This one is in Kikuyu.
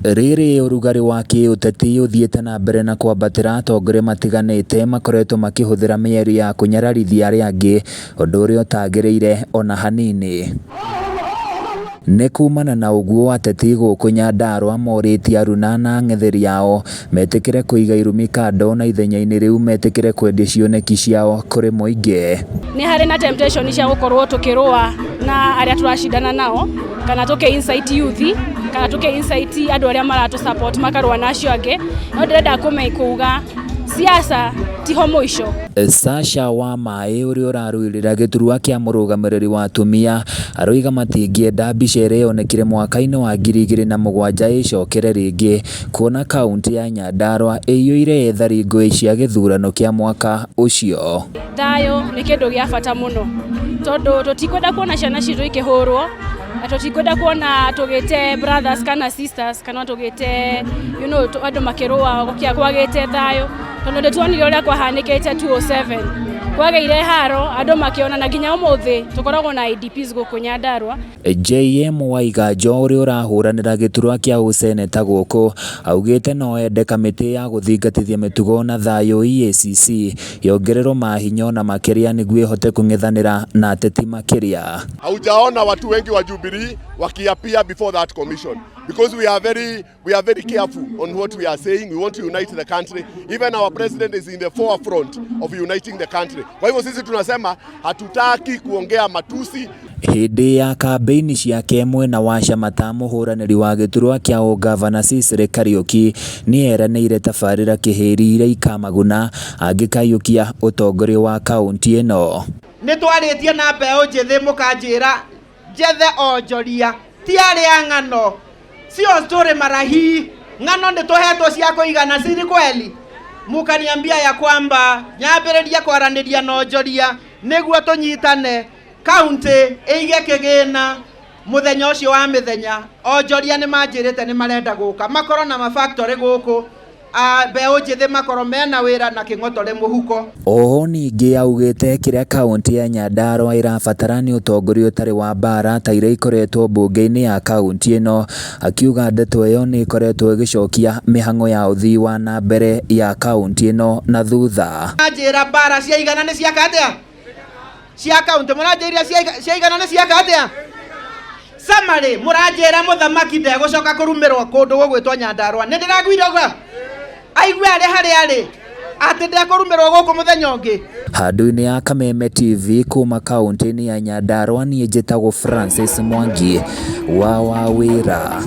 Rĩrĩ ũrugarĩ wa kĩũteti ũthiĩte na mbere na kwambatĩra, atongoria matiganĩte makoretwo makĩhũthĩra mĩario ya kũnyararithia arĩa angĩ, ũndũ ũrĩa ũtagĩrĩire ona hanini. Nĩ kumana na ũguo ateti gũkũ Nyandarua morĩtie aruna na ang'etheri ao metĩkĩre kũiga irumi kando na ithenya-inĩ rĩu metĩkĩre kwendia cioneki ciao kũrĩ mũingĩ. Nĩ harĩ na temptation cia gũkorwo tũkĩrũa na arĩa tũracindana nao, kana tũkĩ incite youth, kana tũkĩ incite andũ arĩa maratũ support makarũa na acio angĩ, no ndĩrenda kuga siasa tiho mũico. Sasha wa Maĩ ũrĩa ũrarũĩrĩra gĩturwa kĩa mũrũgamĩrĩri wa atumia aroiga matingĩenda mbica ĩrĩa yonekire mwaka-inĩ wa 2007 ĩcokere rĩngĩ kuona kaũntĩ ya Nyandarua ĩiyũire ethari ngũĩ cia gĩthurano kĩa mwaka ũcio. Thayũ nĩ kĩndũ gĩa bata mũno, tondũ tũtikwenda kuona ciana citũ ikĩhũrwo, na tũtikwenda kuona tũgĩte brothers kana sisters, kana tũgĩte andũ makĩrũa kwagĩte thayũ, tondũ nĩtuonire ũrĩa kwahanĩkĩte 207 kwagĩire haro, andũ makĩona, na nginya ũmũthĩ tũkoragwo na IDPs gũkũ Nyandarua. JM Waiganjo ũrĩa ũrahũranĩra gĩturwa kĩa ũseneta gũkũ augĩte no ende kamĩtĩ ya gũthingatithia mĩtugo na thayũ EACC yongererwo mahinya ona makĩria nĩguo ĩhote kũng'ethanĩra na ateti makĩria. Haujaona watu wengi wa Jubilee wakiappear before that commission because we are very careful on what we are saying. We want to unite the country. Even our president is in the forefront of uniting the country. Kwa hivyo sisi tunasema hatutaki kuongea matusi. Hĩndĩ ya kambĩini ciake mwena wa Shamata, mũhũranĩri wa gĩturwa kĩa ũgavana Sicily Kariuki nĩeranĩire tabarĩra kĩhĩri iria ikamaguna angĩkaiyũkia ũtongoria wa kaũntĩ ĩno. Nĩ twarĩtie na mbeũ njĩthĩ, mũkanjĩra njethe onjoria, ti arĩa ng'ano, sio story mara hii. Ng'ano nĩ tũhetwo cia kũigana, si ni kweli? Mukaniambia ya kwamba nyambĩrĩrie kwaranĩria na onjoria nĩguo tũnyitane kaunti ĩige kĩgĩna. Mũthenya ũcio wa mĩthenya onjoria nĩ manjĩrĩte nĩ marenda gũka makorwo na mafactory gũkũ, mbeũ njĩthĩ makorwo mena wĩra na kĩng'otore mũhuko. Oho ningĩ augĩte kĩrĩa kaũntĩ ya Nyandarua ĩrabatara nĩ ũtongoria ũtarĩ wa mbara ta iria ikoretwo mbunge-inĩ ya kaũntĩ ĩno, akiuga ndeto ĩyo nĩ ĩkoretwo ĩgĩcokia mĩhang'o ya ũthii wa na mbere ya kaũntĩ ĩno na thutha. Njĩra mbara ciaigana nĩ ciaka atĩa cia kaunti, mũranjĩria ciaigana nĩ ciaka atĩa? Summary, mũranjĩra mũthamaki ndegũcoka kũrumĩrwo kũndũ gũgwĩtwo Nyandarua. Nĩ ndĩraguire ũguo aigue arĩ harĩa arĩ atĩ ndekũrumĩrwo gũkũ mũthenya ũngĩ. Handũ-inĩ ya Kameme TV kuma kaũntĩ-inĩ ya Nyandarua, niĩ njĩtagwo Francis Mwangi wa Wawĩra.